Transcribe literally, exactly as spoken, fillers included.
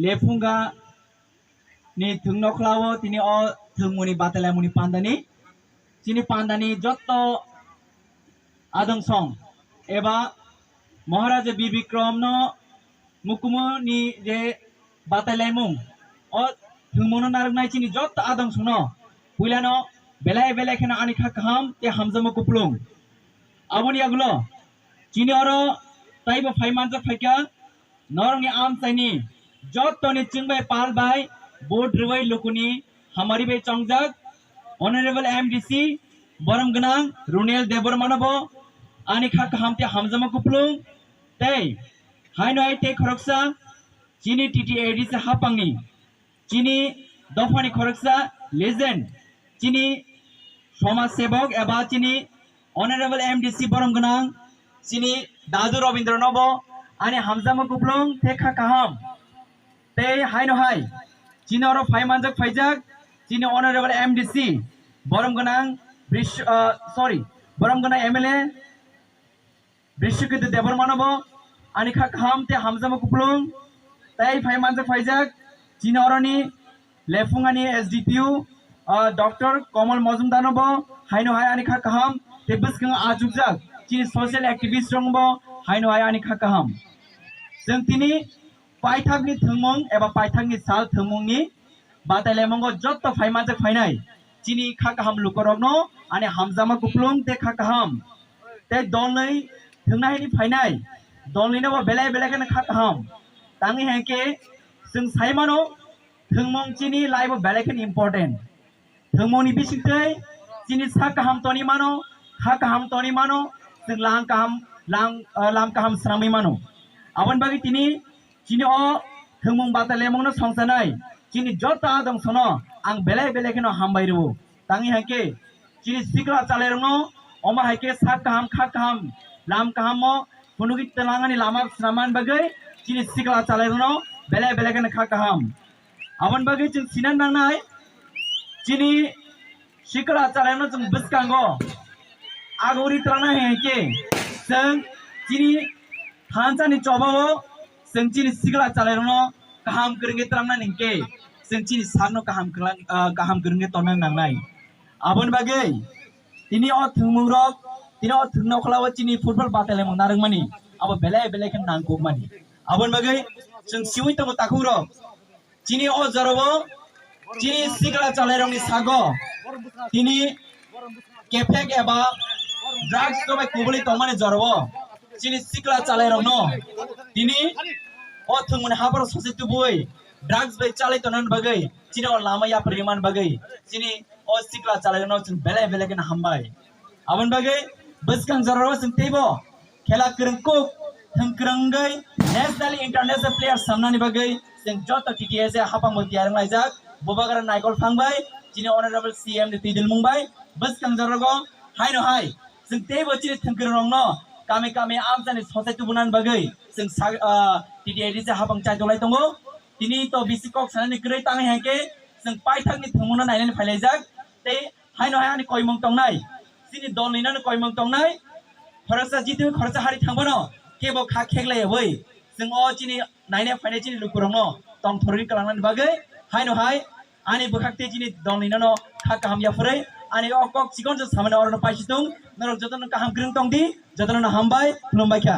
Lephunga ni thwng nokhlao tini o thwngmungni batailaimungni pandani, chini pandani jotto adong song eba Maharaja Bir Bikram no mukumu ni je batailaimung o thwngmungno narwknai chini jotto adong songno puilano belai belai kheno ani kha kaham tei hamjakma kupulung. Aboni yagulo chini oro taibo phai manjak phaikha norokni amchaini jottoni chwngbai pal bai vote rwui lukuni hamari bai chongjak Honorable M D C borom gwnang Runel Debbarmano bo ani kha kaham tei hamjakma kupulung tei haino hai tei khoroksa chini T T A D C hapangni chini dophani khoroksa legend, chini somaj sebok eba chini Honorable M D C borom gwnang chini Dadu Robindra nobo ani hamjakma kupulung tei kha kaham. Tei haino hai chini oro phai manjak phaijak chini Honorable M D C borom gwnang Brish-, ah, sorry, borom gwnang M L A Bishikiti Debbarmano bo ani kha kaham tei hamjakma kupulung tei phai manjak phaijak chini oroni Lephungani S D P O, ah, Doctor Komol Mojumdarno bo haino hai ani kha kaham tei bwskango achukjak chini social activist rokno bo haino hai ani kha kaham. Chwng tini paithakni thwngmung eba paithakni sal thwngmungni batailaimungo jotto phai manjak phainai chini kha kaham lukorokno ani hamjakma kupulung tei kha kaham tei dolnwi thwngna hini phainai dolnwino bo belai belai kheno kha kaham. Tangwi hai khe chwng sai mano thwngmung chini life o belai kheno important. Thwngmungni bisingtwi chini sak kaham toni mano, kha kaham toni mano, chwng lang kaham, lang, ah, lam kaham swnamwi mano. Aboni bagwi tini chini o thwngmung batailaimungno songchanai chini joto adong sono ang belai belai kheno hambai rwo. Tangwi hai khe chini sikla chalairokno omo hai khe sak kaham, kha kaham, lam kaham o phunugwi twlangani lama swnamani bagwi chini sikla chalairokno belai belai kheno kha kaham. Aboni bagwi chwng sinan nangnai, chini sikla chalairokno chwng bwskango agori twlangna hai khe chwng chini thansani chobao chwng chini sikla chalairokno kaham kwrwngwi twlangnani hwnkhe chwng chini sakno kaham kwlang-, ah, kaham kwrwngwi tonna nangnai. Aboni bagwi tini o thwngmungrok, tini o thwngna ukhlao chini football batailaimung narwkmani abo belai belai khe nangkukmani. Aboni bagwi chwng siwi tongo takhukrok. Chini o jorao chini sikla chalairokni sago tini kephek eba drugs no bai kubuli tongmani jorao chini sikla chalairokno tini o thwngmani hapharo sose tubui drugs bai chalai tongnani bagwi chini o lama yapri man bagwi chini o sikla chalairokno chwng belai belai kheno hambai. Aboni bagwi bwskang jorao chwng teibo khela kwrwngkuk thwng kwrwngwi national international player samnani bagwi chwng joto T T S A hapangbo tiyar wnglaijak. Bubagra Naikol phangbai chini honorable C M ni twidilmung bai bwskang jorao haino hai chwng teibo chini thwng kwrwng rokno kami kami amchani sochai tubunani bagwi chwng sa-, ah, T T A D C hapang chai tolai tongo. Tini to bisi kok sanani kwrwi tangwi hai khe chwng paithakni thwngmungno nainani phailaijak tei haino hai ani koimung tongnai, chini dolni nano koimung tongnai, khoroksa jitwi khoroksa hari thangbono kebo kha kheklaiyawi chwng o chini naina phainai chini lukurokno tongthorwi kwlangnani bagwi haino hai ani bwkhak tei chini dolni nano kha kaham yaphurwi ani o kok chikon se samani orono paisitung norok jotono kaham kwrwng tongdi, jotono hambai khulumbai kha.